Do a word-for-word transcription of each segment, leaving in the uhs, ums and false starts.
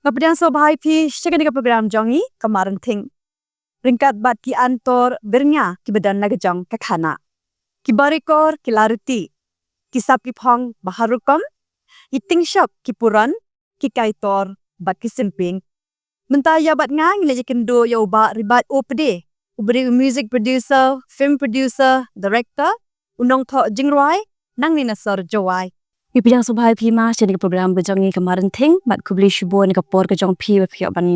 Nga pdiang sngewbha ïa phi sha kane ka program jong ngi ka Marenthing. Ryngkat bad ki antor byrngia kiba don la ka jong ka khana. Ki barekor ki la riti. Ki sap ki phong ba har rukom. Ki tingshop ki puron, ki kaitor bad ki symping. Mynta ïa bad nga ngi la ïakynduh ïa u Bah Ribat Opde, u briew u music producer, film producer, director, u nongthoh jingrwai, nangne na sor Jowai. Ngi pdiang sngewbha ïa phi ma sha kane ka program ka jong ngi ka Marenthing, bad khublei shibun ïa ka por ka jong phi ba phi ïoh ban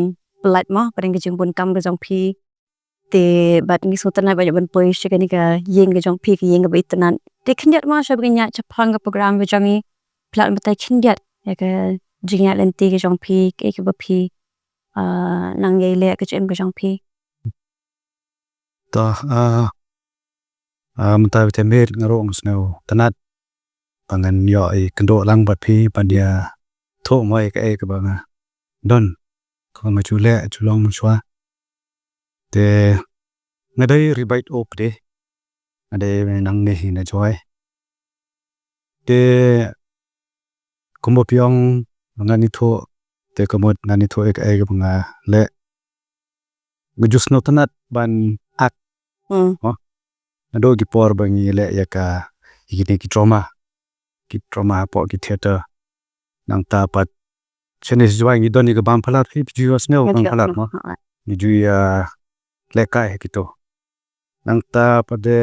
pynlait ma, ba dang ka jingbun kam ka jong phi. Te bad ngi sngewtynnat ba ïoh ban poi sha kane ka ïing ka jong phi, ka ïing kaba itynnat. Te khyndiat ma sha ba ngin ïaid shaphang ka program ka jong ngi. Phi lah ban batai khyndiat ïa ka jingïaid lynti ka jong phi, kaei kaba phi, ah, nang ïai leh, ka jingim ka jong phi. To, ah, ah, mynta ba te miet nga ruh nga sngewtynnat ba ngan ïoh ïakynduh lang bad phi ban ïathuh mo ïa kaei kaba nga don, kaba nga ju leh ju long mynshuwa. Te nga dei Ribat Opde, nga dei nangne hi na Jowai. Te kumba phi ong ngan ïathuh, te ka mut ngan ïathuh ïa kaei kaba nga leh. Nga ju sngewtynnat ban act. Hmm. Mo? Naduh ki por ba ngi leh ïa ka, ïa kine ki drama. Ki drama hapoh ki theater. Nangta pat shane sha Jowai ngi don ïa ka Bam Phalat, phi ju ïohsngew Bam Phalat mo. Ngi ju ïa lehkai ha kito. Nangta pat de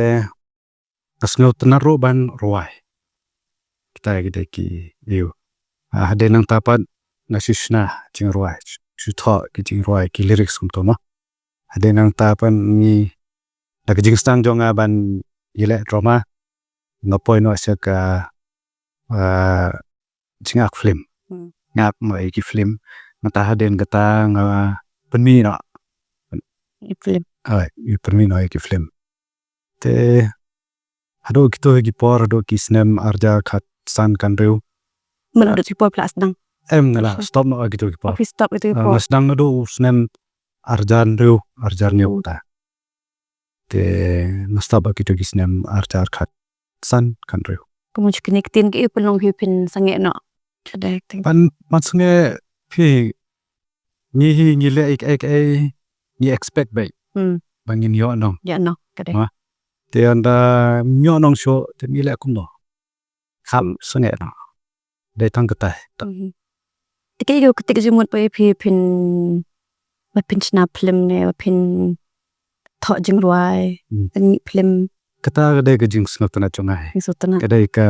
nga sngewtynnat ruh ban rwai. Kita ki dei ki ïew. Ah, hadien nangta pat nga shu shna jingrwai, shu thoh ki jingrwai, ki lyrics kumto mo. Hadien nangta pat ngi, da ka jingsdang jong nga ban ïaleh drama, nga poi noh sha ka, ah, jingak film. Hmm. Nga ak noh ïa ki film. Nangta hadien kata nga pynmih noh. Ïa film. Ai, ïa pynmih noh ïa ki film. Te haduh kito ki por, haduh ki snem arhajar khatsan khathynriew. Mano haduh ki por phi la sdang? Em, nga la stop noh kito ki por. Oh, phi stop kito ki por. Ah, nga sdang naduh u snem arhajar hynriew, arhajar hynñiew ta. Te nga stop ha kito ki snem arhajar khatsan khathynriew. Kumno kine ki ktien ki pynlong phi phin sangeh noh? Ka dei acting. Ban, ban sangeh phi, ngi hi ngi leh ïa kaei kaei ngi expect beit. Hmm. Ba ngin ïoh nong. Ïoh nong, ka dei. Ha? Te ynda ym ïoh nong shuh, te ngi leh kumno? Kham sangeh noh. Dei tang katai. Mhm. Te kaei ka kti ka jingmut ba ïa phi phin, ba phin shna film ne ba phin thoh jingrwai, hmm, pynmih film? Kata ka dei ka jingsngewtynnat jong nga. Jingsngewtynnat. Ka dei ka,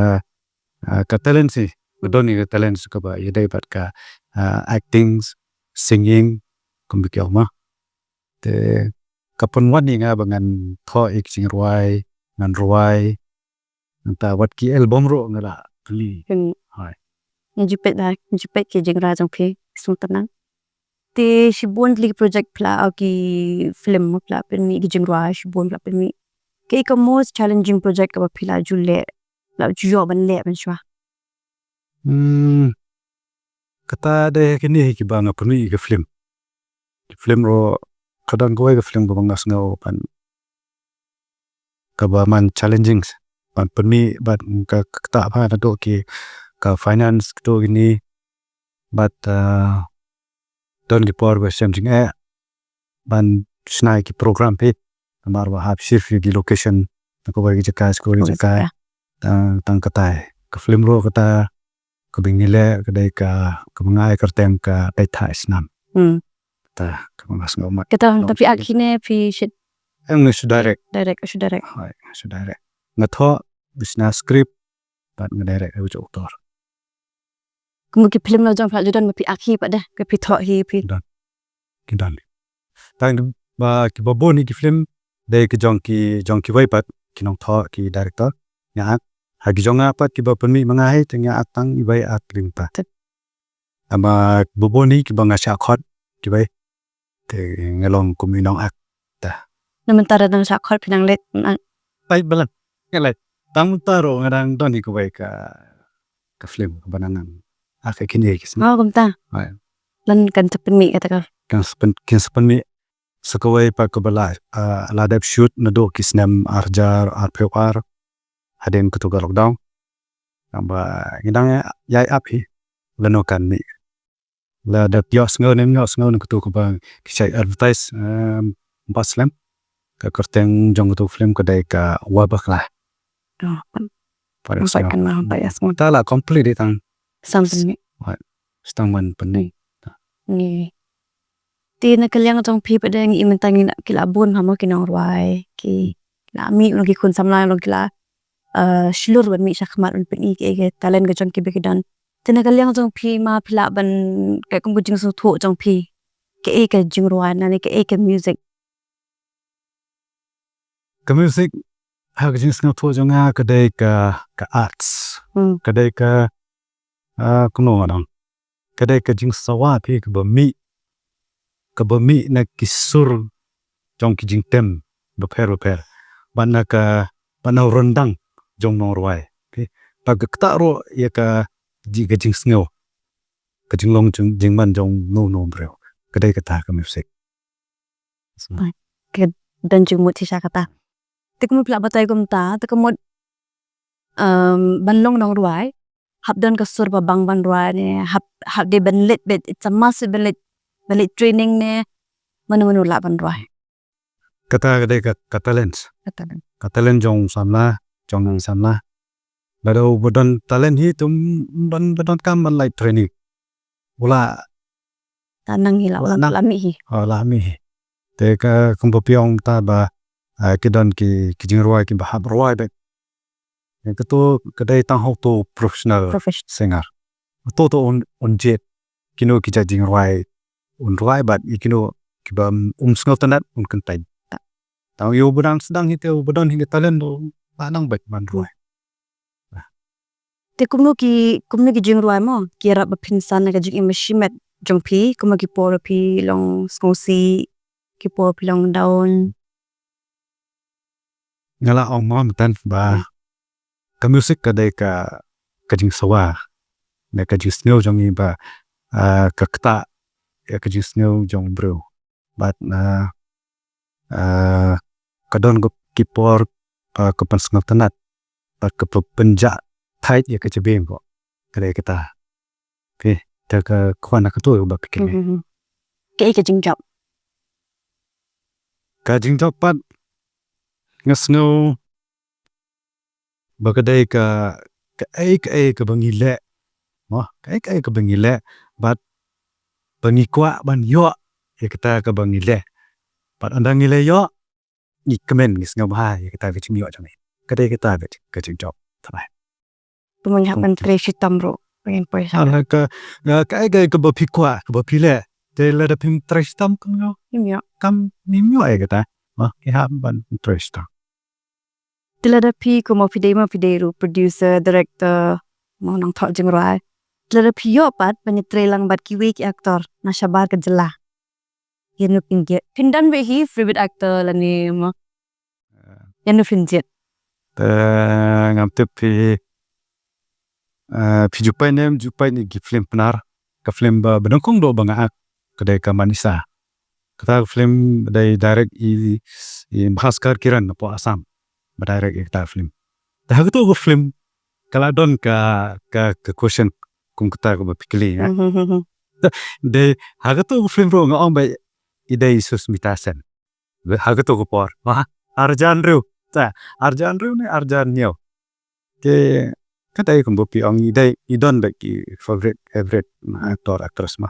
ah, ka talent shi. Ka don ïa ka talent shi kaba ïadei bad ka, ah, acting, singing, kumba ki ong ma. Te ka pynwan ïa nga ba ngan thoh ïa ki jingrwai, ngan rwai, nangta wat ki album ruh nga la pynmih. Pynmih. Hai. Nga ju peit da, nga ju peit ki jingrwai jong phi, sngewtynnat. Te shibun tylli ki project phi la, ki film phi la pynmih, ki jingrwai shibun phi la pynmih. Kaei ka most challenging project kaba phi la ju leh, la ju ïoh ban leh mynshuwa? Hmm. Kata dei kine hi kiba nga pynmih ïa ki film. Ki film ruh ka don kawei ka film kaba nga sngew ban, kaba man challenging ban pynmih bad ka, ka ktah bha naduh ki, ka finance kito kine bad, ah, don ki por ba shem jingeh ban shna ïa ki program phi. Namar ba hap shift ïa ki location na kawei ka jaka sha kawei ka jaka. Tang, tang katai. Ka film ruh kata kaba ngi leh ka dei ka, kaba nga ai kyrteng ka Dei Thah Snam. Hmm. Kata kaba nga sngewmat. Kata, kata phi act hi ne phi shu? Em, nga shu direct. Direct, shu direct. Hooid, nga shu direct. Nga thoh, nga shna script, bad nga direct ïa u author. Kumno ki film la jong phi la ju don ba phi act hi pat de, ba phi thoh hi phi? Don. Ki don. Tang ba kiba bun hi ki film dei ki jong ki, jong kiwei pat ki nongthoh, ki director. Nga act. Ha ki jong nga pat kiba pynmih ma nga hi te nga act tang iwei ar tylli pat. Tip. Haba kiba bun hi kiba nga shah khot kiwei. Te nga long kum i nong act. Te na mynta ruh dang shah khot phi nang leit, nang? Leit ba leit. Nga leit. Tang mynta ruh nga dang don hi kawei ka, ka film kaba nang, nang act ha kine ki snem. Oh, kumta. Hooid. Lane kan sa pynmih kata ka? Kan sa pyn-, kan sa pynmih. Sa kawei pat kaba la, ah, la dep shoot naduh ki snem arhajar arphew ar. hadien katu ka lockdown. Tang ba ngi dang ïai ap hi lano kan mih. Lada ïohsngew ne ym ïohsngew na katu kaba ki shait advertise, em, ba slem. Ka kyrteng jong katu film ka dei ka Wabakla. Oh. Pare sngap. Kan ma ba ïa sngap. Ta la complete di tang. Sampai ni. Wah, stang man pynni. Ni. Te na ka liang jong phi pat dang i mynta ngi na ki la bun ha mo ki nongrwai ki la mih long ki khun samla long ki la, eh, shlur ban mih sha khmat ban pyni ki, ki talent ka jong ki ba ki don. Te na ka liang jong phi ma phi lah ban ka kum ka jingsngewthuh jong phi. Ka e ka jingrwai na ne ka e ka music. Ka music ha ka jingsngewthuh jong nga ka dei ka, ka arts. Hmm. Ka dei ka, ah, kumno nga dang. Ka dei ka jingsawa phi kaba mih, kaba mih na ki sur jong ki jingtem bapher bapher. Bad na ka, bad na u ryndang jong nongrwai. Phi, bad ka ktah ruh ïa ka ji-, ka jingsngew. Ka jinglong jing, jingman jong uno uno u briew. Ka dei kata ka music. Ka don jingmut shisha kata. Te kumno phi lah batai kumta, te ka mut, em, ban long nongrwai, hap don ka sur ba bang ban rwai ne, hap, hap dei ban leit beit, it's a must ban leit, ban leit training ne, mano mano lah ban rwai. Kata ka dei ka, ka talent. Ka talent. Ka talent jong samla, jong nang samla. Lada u ba don talent hi te um don, ba donkam ban leit training. U la, ta nang hi la, u la, la mih hi. Oh, la mih hi. Te ka kumba phi ong ta ba, ah, ki don ki, ki jingrwai kiba hap rwai beit. Ïa katu ka dei tang ha uto u professional, professional singer. Uto uto un, un jied. Kino ki jait jingrwai un rwai bad ïa kino kiba um sngewtynnat un kyntait. Tang ïa u ba dang sdang hi te u ba don hi ka talent u la nang beit ban rwai. Te kumno ki, kumno ki jingrwai mo ki ïarap ba phin san na ka jingim ba shimet jong phi, kumno ki por ba phi long sngewsih, ki por ba phi long down. Nga la ong mo mynta ba ka music ka dei ka, ka jingsawa ne ka jingsngew jong ngi ba, ah, ka ktah ïa ka jingsngew jong u briew. Bad, ah, ah, ka don ki por, ah, ka pynsngewtynnat bad ka pynjah thait ïa ka jabieng ko. Ka dei kata. Phi, te ka kwah na katu ba phi kynmaw. Mhm. Kaei ka jingjop? Ka jingjop pat nga sngew ba ka dei ka, kaei kaei kaba ngi leh. Mo, kaei kaei kaba ngi leh bad ba ngi kwah ban ïoh ïa kata kaba ngi leh. Bad ynda ngi la ïoh ngi kmen, ngi sngewbha ïa kata ka jingïoh jong ngi. Ka dei kata ka, ka jingjop. Trai. Kumno hap ban trei shitom ruh ban poi sha. Ah, ka, ka, kaei kaei kaba phi kwah, kaba phi leh. Te lada phim trei shitom kam ïoh. Ym ïoh. Kam, ym ïoh ïa kata. Mo, ngi hap ban trei shitom. Te lada phi, kumno phi dei mo, phi dei ruh producer, director, mo nongthoh jingrwai. Te lada phi ïoh pat ban ïatrei lang bad kiwei ki actor na shabar ka jylla, ïano phin jied? Phin don beit hi favorite actor lane mo, ïano phin jied? Te ngam tip phi, eh, phi ju peit ne em ju peit ïa ki film Pnar, ka film ba, ba nyngkong duh ba nga act ka dei ka Manisa. Kata ka film dei direct i, i Bhaskar Kiran napoh Assam ba direct ïa kata ka film. Te ha katu ka film ka la don ka, ka, ka question kum kata kaba phi kylli, eh. Mhm, mhm. Dei ha katu ka film ruh nga ong ba i dei Susmita Sen. Ha katu ka por. Wah, arjan ruh. Ta, arjan ruh ne arjan ñiew. Te ka dei kumba phi ong i dei, i don beit ki favorite, favorite actor, actress mo.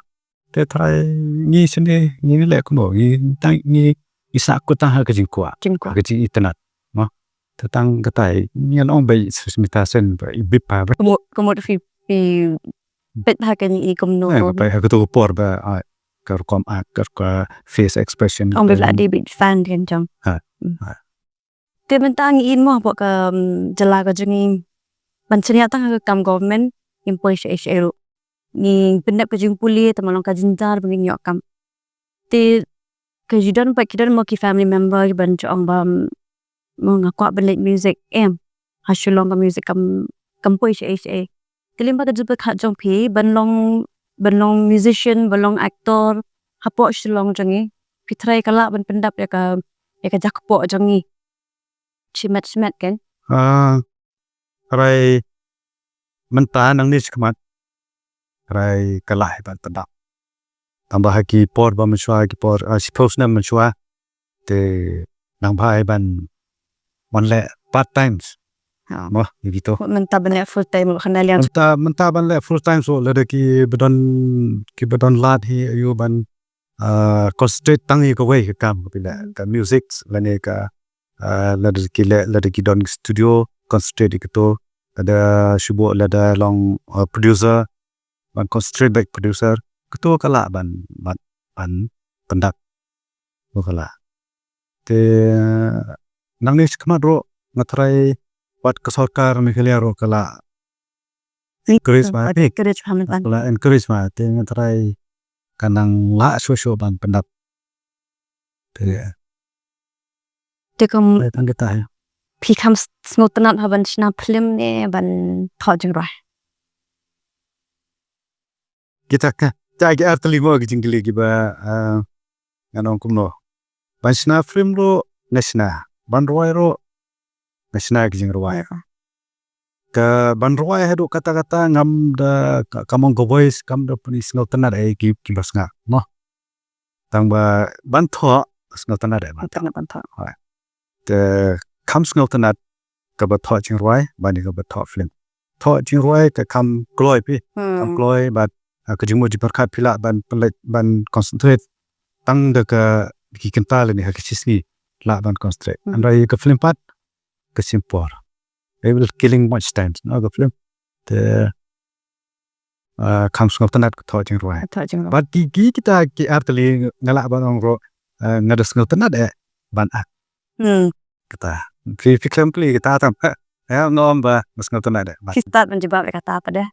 Te trai ngi sngewbha ngi leh kumno ngi tang ngi, ngi sah kut tang ha ka jingkwah. Jingkwah. Ha ka jingitynnat. Mo. Te tang katai ngi ong beit Susmita Sen beit i bit pa beit. Kumno, kumno phi, phi peit ha kane i kumno. Eh, kumno peit ha katu ka por ba, ah, ka rukom act, ka, ka face expression. Ong beit la dei beit fan kan jong. Ha. Hmm. Ha. Te mynta ngi im mo hapoh ka, mm, jylla ka jong ngi ban shaniah tang ha ka kam government, ngim poi shaei shaei ruh. Ngi pyndep ka jingpule, tang ba long ka jynjar ba ngin ïoh kam. Te ka ju don pat ki don mo ki family member ban ju ong ba, mm, mo nga kwah ban leit music, em. Ha Shillong ka music kam, kam poi shaei shaei. Te lyngba ka jingpyrkhat jong phi ban long, ban long musician, ban long actor hapoh Shillong jong ngi, phi trai ka lah ban pyndap ïa ka, ïa ka jakpoh jong ngi shimet shimet kan? Ah, Hynrei mynta nangne shakhmat, hynrei ka lah hi ban pyndap. Tangba ha ki por ba mynshuwa, ki por, ah, shiphew snem mynshuwa, te nang bha hi ban, ban leh part times. Ha. Mo, ïa kito. Mynta ban leh full time ruh kane liang. Mynta, mynta ban leh full time, so lada ki ba don, ki ba don lad hi ïa u ban, ah, concentrate tang ïa kawei ka kam, ka phi leh, ka music lane ka, ah, lada ki leh, lada ki don studio, concentrate ïa kito, lada shu buh, lada long, ah, producer, ban concentrate bad producer, kito ka lah ban, ban, ban pyndap. Kito ka lah. Te nangne shakhmat ruh nga tharai wat ka sorkar Meghalaya ruh ka lah encourage ma, encourage ma, ka lah encourage ma, te nga tharai ka nang lah shuh shuh ban pyndap. Te, te kum, te tang kita hi. Phi kham s-, sngewtynnat ha ban shna film ne ban thoh jingrwai? Kita ka, kita ki ar tylli mo ki jingkylli kiba, ah, ngan ong kumno. Ban shna film ruh nga shna, ban rwai ruh nga shna ki jingrwai. Ka ban rwai haduh katta katta ngam da ka, kam ong ka voice kam da pyni sngewtynnat eh ki, kiba sngap mo. Tangba ban thoh sngewtynnat eh ban thoh. Sngewtynnat ban thoh. Hooid. Te kham sngewtynnat kaba thoh jingrwai ban ïa kaba thoh film. Thoh jingrwai ka kham kloi phi. Hmm. Kham kloi bad, ah, ka jingmut jingpyrkhat phi lah ban pynleit ban concentrate tang da ka ki kynta lane ha ka shisngi lah ban concentrate. Hmm. Hynrei ka film pat ka shim por. They will killing much times, no, ka film. Te, ah, kham sngewtynnat ka thoh jingrwai. Thoh jingrwai. Bad ki, ki kita ki ar tylli nga lah ban ong ruh, ah, nga da sngewtynnat eh ban act. Hmm. Kata. Phi, phi khlem plie kata tam. Eh, nga ong ba nga sngewtynnat eh ban. Phi start ban jubab eh kata pat de.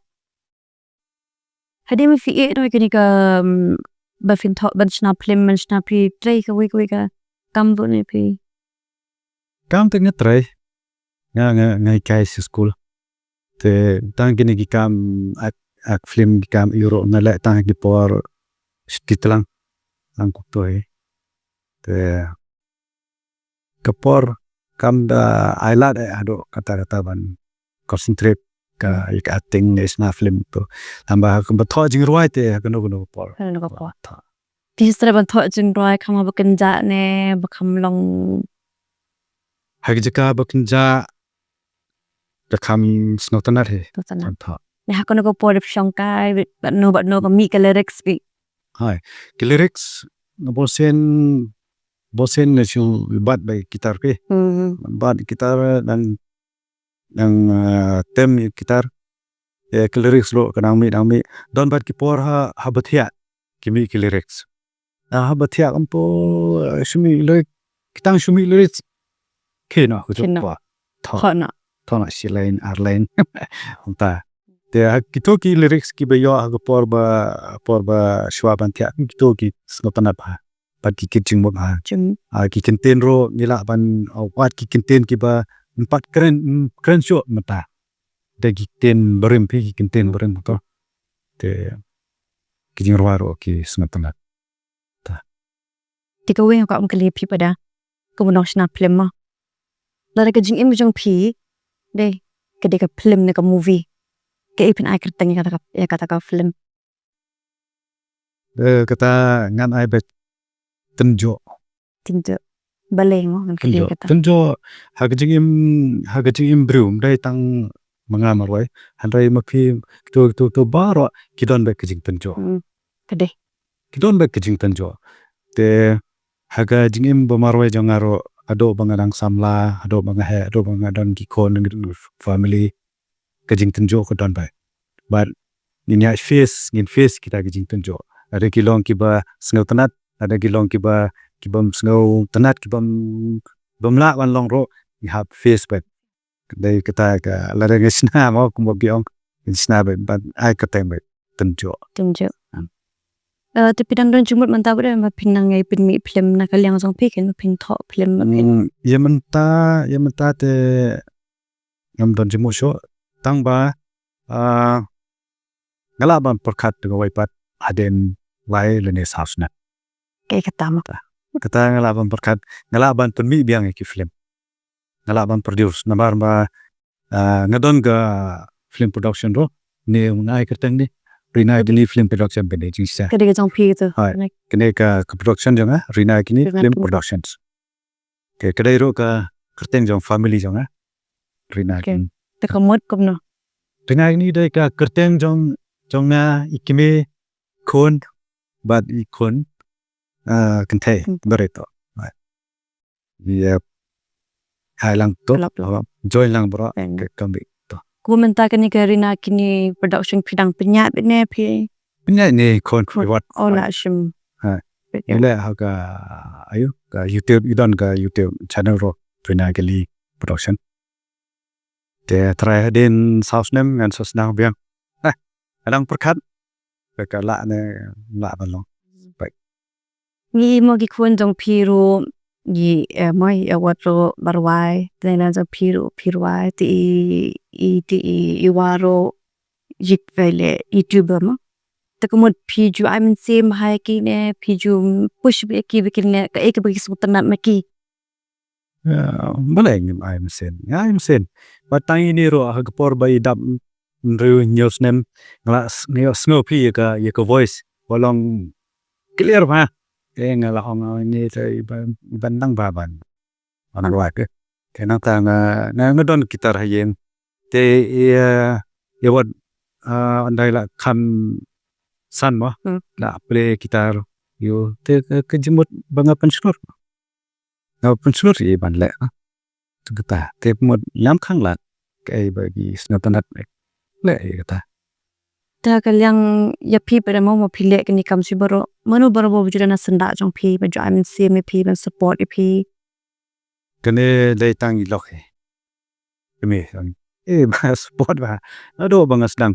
Hadien ba phi ïeh noh kine ka, mm, ba phin thoh ban shna film, ban shna phi trei kawei kawei ka kam ruh ne phi? Kam te nga trei. Nga, nga, nga hikai sha skul. Te tang kine ki kam act, act film ki kam ïa ruh nga leh tang ki por shuti tlang. Tang kumto hi. Te ka por kam da ai lad eh haduh katta katta ban concentrate ka, ïa ka acting ne shna film to. Tangba ha kaba thoh jingrwai te ha kano kano ka por. Kano kano ka por. Thoh. Phi sngewtynnat ban thoh jingrwai kham ba kynjah ne ba kham long? Ha ka jaka ba kynjah ka kham sngewtynnat hi. Sngewtynnat. Ban thoh. Ne ha kano ka por phi shongkai bad no bad no ka mih ka lyrics phi? Hai. Ki lyrics nga bun sien, bun sien nga shu bat bad guitar phi. Hmm. Bat guitar nang, nang, ah, tem ïa guitar. Ïa ki lyrics ruh ka nang mih, nang mih. Don bad ki por ha, haba thiah ki mih ki lyrics. Ah, haba thiah kam po, eh, shu mih lyrics, ki tang shu mih lyrics. Ki noh, ki noh. Thoh. Thoh noh. Thoh noh shi line, ar line. Kumta. Te ha kito ki lyrics kiba ïoh ha ka por ba, por ba shuwa ban thiah, kito ki sngewtynnat bha. Pat ki kit jingmut bha. Jing. Ah, ki kyntien ruh ngi lah ban, ah, wad ki kyntien kiba ym pat kren, ym kren shuh mynta. Da ki kyntien barim phi, ki kyntien barim to. Te ki jingrwai ruh ki sngewtynnat. Ta. Te kawei nga kwah ban kylli phi pat da, kaba nongshna film mo. Lada ka jingim jong phi dei ka dei ka film ne ka movie, kaei phin ai kyrteng ïa kata ka, ïa kata ka film? Eh, kata ngan ai beit Tynjuh. Tynjuh. Balei mo ngan kylli kata? Tynjuh. Tynjuh ha ka jingim, ha ka jingim briew ym dei tang ma nga marwei. Hynrei ma phi, kito, kito, kito baroh ki don beit ka jingtynjuh. Hmm. Ka dei. Ki don beit ka jingtynjuh. Te ha ka jingim ba marwei jong nga ruh, haduh ba nga dang samla, haduh ba nga heh, haduh ba nga don ki khun, nga don family, ka jingtynjuh ka don beit. Bad ngin ïa face, ngin face kita ki jingtynjuh. Lada ki long kiba sngewtynnat, lada ki long kiba, kibym sngewtynnat, kibym, bym lah ban long ruh, ngi hap face beit. Dei kata ka, lada ngi shna mo, kumba phi ong, ngi shna beit, bad ai kyrteng beit Tynjuh. Tynjuh. Hmm. Eh, te phi dang don jingmut mynta bad ba phin nang ïai pynmih film na ka liang jong phi, kin phin thoh film ba phin. Hmm, ïa mynta, ïa mynta te ngam don jingmut shuh, tang ba, ah, nga lah ban pyrkhat da kawei pat hadien lai lane saw snem. Kaei kata mo? Kata nga lah ban pyrkhat, nga lah ban pynmih biang ïa ki film. Nga lah ban produce, namar ba Ah, nga don ka film production ruh. Ni nga ai kyrteng ni. Rina Kini Film Production kane jingsa. Ka dei ka jong phi tu. Hai. Kane ka, ka production jong nga, Rina Kini Film Productions. Okay, ka dei ruh ka kyrteng jong family jong nga. Rina Kini. Te ka mut kumno? Rina Kini dei ka kyrteng jong, jong nga, i kmie, khun, bad i khun, ah, kynthei, baroh to. Yep. Hai lang to. Join lang baroh. Ka kam bit to. Kumta kane ka Rina Kini Production phi dang pynïaid beit ne phi? Pynïaid ne khun phi wat. Oh, la shim. Ha. Ila ha ka, ayu, ka YouTube, i don ka YouTube channel ruh, Rina Kini Production. Te trai hadien saw snem ngan sa sdang biang. Nah, hadang pyrkhat. Ka lah ne, lah ban long. Baik. Ngi mo ki khun jong phi ruh, ngi, eh, mo i award ruh ba rwai, te na jong phi ruh, phi rwai, te i, i, te i, i wa ruh, yit bai le, YouTuber mo. Te ka mut phi ju ai mynsiem ha ki ne, phi ju push ba ki, ba ki ne, ka e ka ba ki sngewtynnat na ki. Ya, balei ngim ai mynsiem? Nga ai mynsiem. Ba tang ine ruh ha ka por ba i dap hynriew hynñiew snem nga la s-, nga ïohsngew phi ïa ka, ïa ka voice. Ba long clear bha. Te nga la ong, oh, ine te i ban, i ban nang ba ban. Ban rwai phi. Te nangta nga, nga, nga don guitar ha ïing. Te ïa, ïa wat, ah, ynda i la kham san mo. Hmm. La play guitar. Ïoh, te ka, ka jingmut ba nga pynshlur. Nga pynshlur ïa ban leh, ah. Te kata, te mut ïam khang lad, kaei ba ki sngewtynnat leh ïa kata. Te ka liang ïa phi ba da mo mo phi leh kane kam shi baroh, mano baroh ba ju don ha syndah jong phi, ba ju ai mynsiem ïa phi, ban support ïa phi? Kane dei tang i lok hi. Kane, eh, ba support ba. Naduh ba nga sdang.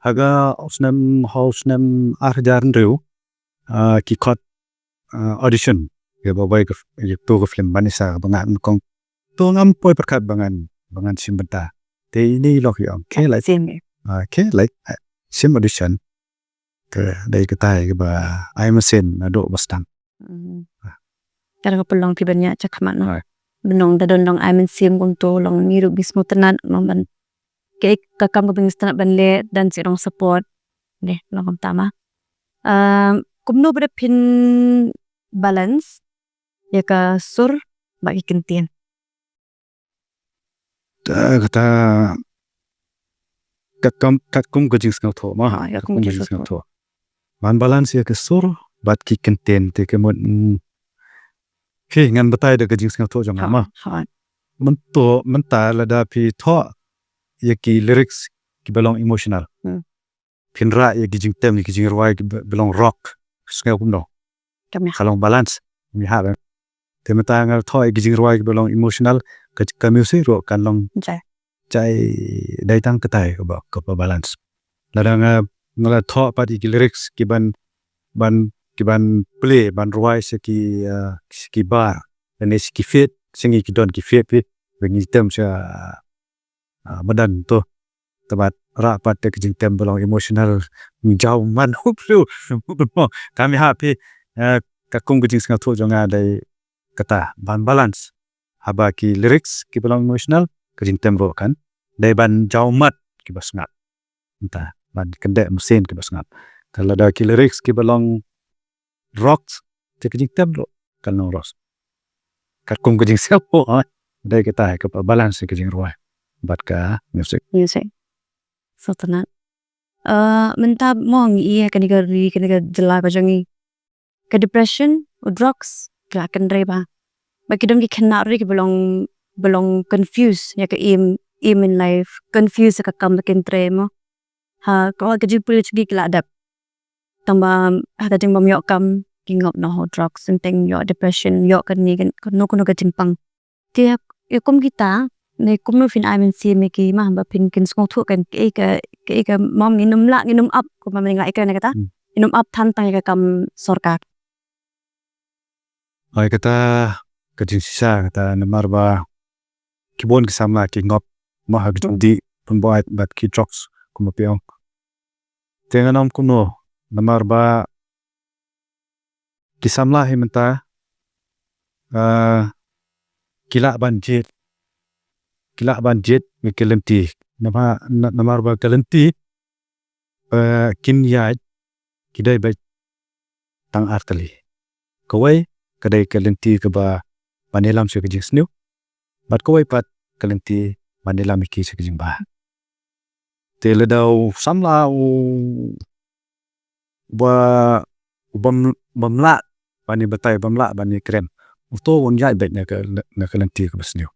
Ha ka snem, ha u snem ar hajar hynriew, ah, ki khot, ah, audition. Ïa ba bai ka f-, ïa to ka film Vanessa ba nga nyngkong. To ngam poi pyrkhat ba ngan, ba ngan shim bynta. Te ine i lok i ong. Khie leit. Shim, eh. Ah, khie leit. Eh, shim audition. Te dei kata kaba ai mynsiem naduh ba sdang. Hmm. Ka dei ka pynlong phi ban ïaid shakhmat noh. Hai. Ban long da don long ai mynsiem kumto long ngi ruh ngi sngewtynnat long ban. Kaei ka kam kaba ngi sngewtynnat ban leh, don shi ruh support. Dei long kumta ma. Ehm, kumno ba da phin balance ïa ka sur bad ki kyntien? Ta, kata katkum, katkum ka jingsngewthuh ma. Ha, katkum ka jingsngewthuh. Ban balance ïa ka sur bad ki kyntien te ka mut, mm, phi ngan batai da ka jingsngewthuh jong nga ma. Ha, ha. Mynta, mynta lada phi thoh ïa ki lyrics kiba long emotional. Hmm. Phin rah ïa ki jingtem, ïa ki jingrwai kiba, ba long rock. Sngew kumno? Ka long balance. Kam hap. Te mynta nga thoh ïa ki jingrwai kiba long emotional, ka, ka music ruh kan long. Jai. Jai, dei tang katai kaba, kaba balance. Lada nga, nga la thoh pat ïa ki lyrics kiban, ban, kiban play, ban rwai sha ki, ah, sha ki bar. Lane sha ki field, sha ngi ki don ki field, field. Ba ngi tem sha, ah, madan to. Te bad rah pat da ka jingtem ba long emotional. Jaw man, hop, hop, hop. Kam hap phi, eh, katkum ka jingsngewthuh jong nga dei kata, ban balance. Haba ki lyrics kiba long emotional, ka jingtem ruh kan dei ban jaw mat kiba sngap. Nta, ban kyndeh mynsiem kiba sngap. Te lada ki lyrics kiba long rock, te ka jingtem ruh kan long rock. Katkum ka jingsngewthuh, ha. Dei kata kaba balance ka jingrwai bad ka music. Music. Sngewtynnat. Eh, mynta mo ngi ïa kane ka ri, kane ka jylla ka jong ngi. Ka depression, u drugs, ka la kynrei bha. Ba ki don ki khynnah ruh kiba long, ba long confused ïa ka aim, aim in life, confused ïa ka kam ba kin trei mo. Ha, ka, ka jingpule jong ki la dep. Tang ba ha ka jingbym ïoh kam ki ngop noh ha u drugs, teng teng ïoh depression, ïoh kane, kano kano ka jingpang. Te ïa kum kita, ne kumno phin ai mynsiem ïa ki ma ba phin kin sngewthuh kan kaei ka, kaei ka mom ngin ym lah, ngin ym ap, kumba mynta nga ïa kane kata. Hmm. Ngin ym ap than tang ïa ka kam sorkar. Ai kata ka jingshisha kata namar ba ki bun ki samla ki ngop ma ha ki jong dih pynbuaid bad ki drugs kumba phi ong. Te ngan ong kumno namar ba ki samla hi mynta, ah, ki lah ban jied ki lah ban jied ïa ka lynti. Namar, na-, namar ba ka lynti, eh, kin ïaid, ki dei beit tang ar tylli. Kawei, ka dei ka lynti kaba ban ïalam sha ka jingsniew. Bad kawei pat ka lynti ban ïalam ïa ki sha ka jingbha. Te lada u samla u ba, u bym, bym lah ban ïa batai, bym lah ban ïa kren, uto un ïaid beit na ka, na ka lynti kaba sniew.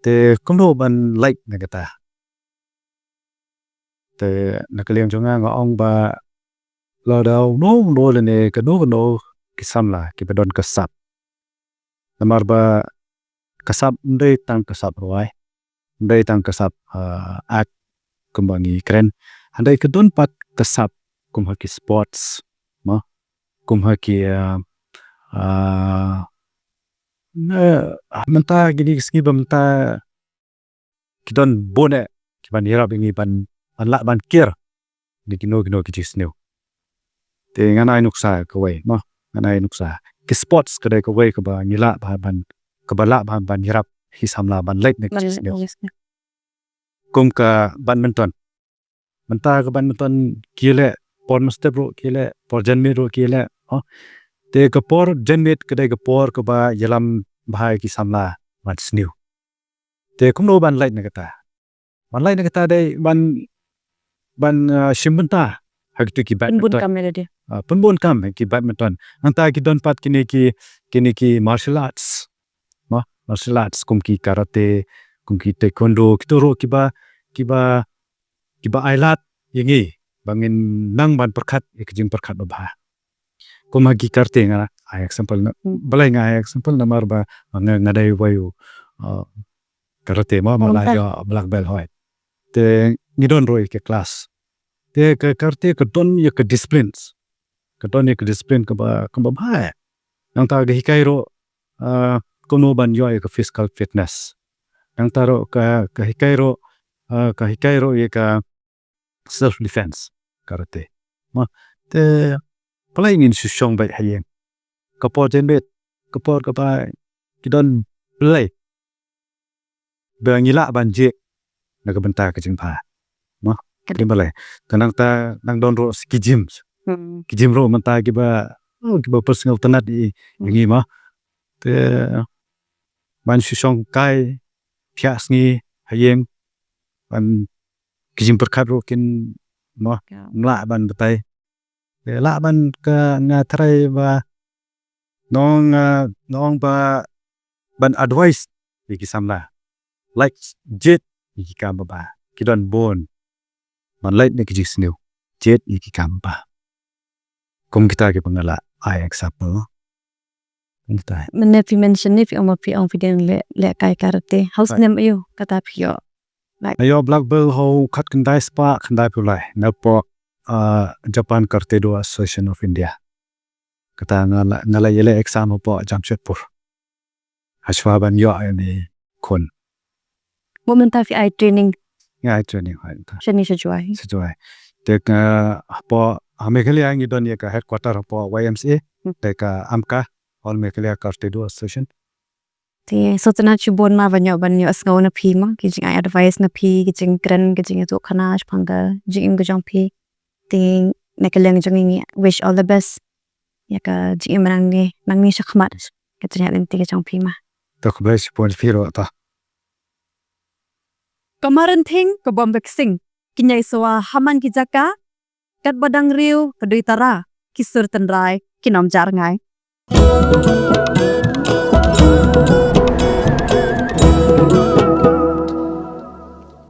Te kumno ban lait na kata? Te na ka liang jong nga nga ong ba lada uno uno lane kano kano ki samla kiba don ka sap. Namar ba ka sap ym dei tang ka sap rwai, ym dei tang ka sap, ah, act kumba ngi kren. Hynrei ka don pat ka sap kum ha ki sports, mo? Kum ha ki, ah, ah, ne, mynta kine ki sngi ba mynta ki don bun eh kiban ïarap ïa ngi ban, ban lah ban kiar na kino kino ki jingsniew. Te ngan ai nuksa kawei, mo, ngan ai nuksa. Ki sports ka dei kawei kaba ngi lah ba ban, kaba lah ba ban ïarap ki samla ban lait na ki jingsniew. Kum ka badminton. Mynta ka badminton ki leh por mynstep ruh ki leh, por janmiet ruh ki leh, mo. Te ka por janmiet ka dei ka por kaba ïalam bha ïa ki samla ban sniew. Te kumno ban lait na kata? Ban lait na kata dei ban, ban, ah, shim bynta ha kitu ki badminton. Pynbun kam ïa lade. Ah, pynbun kam ha ki badminton. Nangta ki don pat kine ki, kine ki martial arts. Mo, martial arts kum ki karate, kum ki taekwondo, kitu ruh kiba, kiba, kiba ai lad ïa ngi ba ngin nang ban pyrkhat ïa ki jingpyrkhat babha. Kum ha ki karate nga ai example na, balei nga ai example namar ba nga, nga dei wei u, uh, karate, mo, ma la ïoh black belt, hooid. Te ngi don ruh ïa ka class. Te ka karate ka don ïa ka discipline. Ka don ïa ka discipline kaba, kaba bha. Nangta ka hikai ruh, uh, kumno ban ïoh ïa ka physical fitness. Nangta ruh ka, ka hikai ruh, uh, ka hikai ruh ïa ka self defense, karate. Mo, te balei ngin shu shong beit ha ïing? Ka por janmiet, ka por kaba ki don blei ba ngi lah ban jied na ka bynta ka jingbha. Mo, te balei? Te nangta nang don ruh ki gym. Hmm. Ki gym ruh mynta kiba, oh, kiba personal tynat ïa, ïa ngi, mo. Te ban shu shong kai phiah sngi ha ïing, ban ki jingpyrkhat ruh kin, mo, ym lah ban batai. Te lah ban, ka nga tharai ba nong, ah, nong ba ban advice ïa ki samla. Lait jied ïa ki kam babha. Ki don bun. Ban lait na ki jingsniew, jied ïa ki kam babha. Kum kita kiba nga la ai example. Mynta mynne phi mention ne, phi ong ba phi ong phi dang leh, leh kai karate. Hooid. Snem aiu kata phi ïoh? Nga ïoh black belt ha u khatkhyndai spah khyndaiphew lai napoh, uh, Japan Karate Do Association of India. Kata nga la, nga la ïaleh exam hapoh Jamshedpur. Hashwa ban ïoh ïa kane ka khun. Mo, mynta phi ai training? Nga ai training, hooid, mynta. Shane sha Jowai? Sha Jowai. Te ka hapoh, ha Meghalaya ngi don ïa ka headquarter hapoh Y M C A, hmm, te ka AMKA, All Meghalaya Karate Do Association. Te sngewtynnat shibun ma ban ïoh, ban ïoh sngew na phi ma, ki jingai advice na phi, ki jingkren, ki jingïathuhkhana shaphang ka jingim ka jong phi. Te na ka liang jong ngi, ngi wish all the best ïa ka jingim nangne, nangne shakhmat, ka jingïaid lynti ka jong phi ma. To khublei shibun phi ruh to. Ka Marenthing ka bym da ksing, ki ñiai sawa ha man ki jaka, katba dang riew ka dui tara, ki sur tynrai kin ym jah rngai.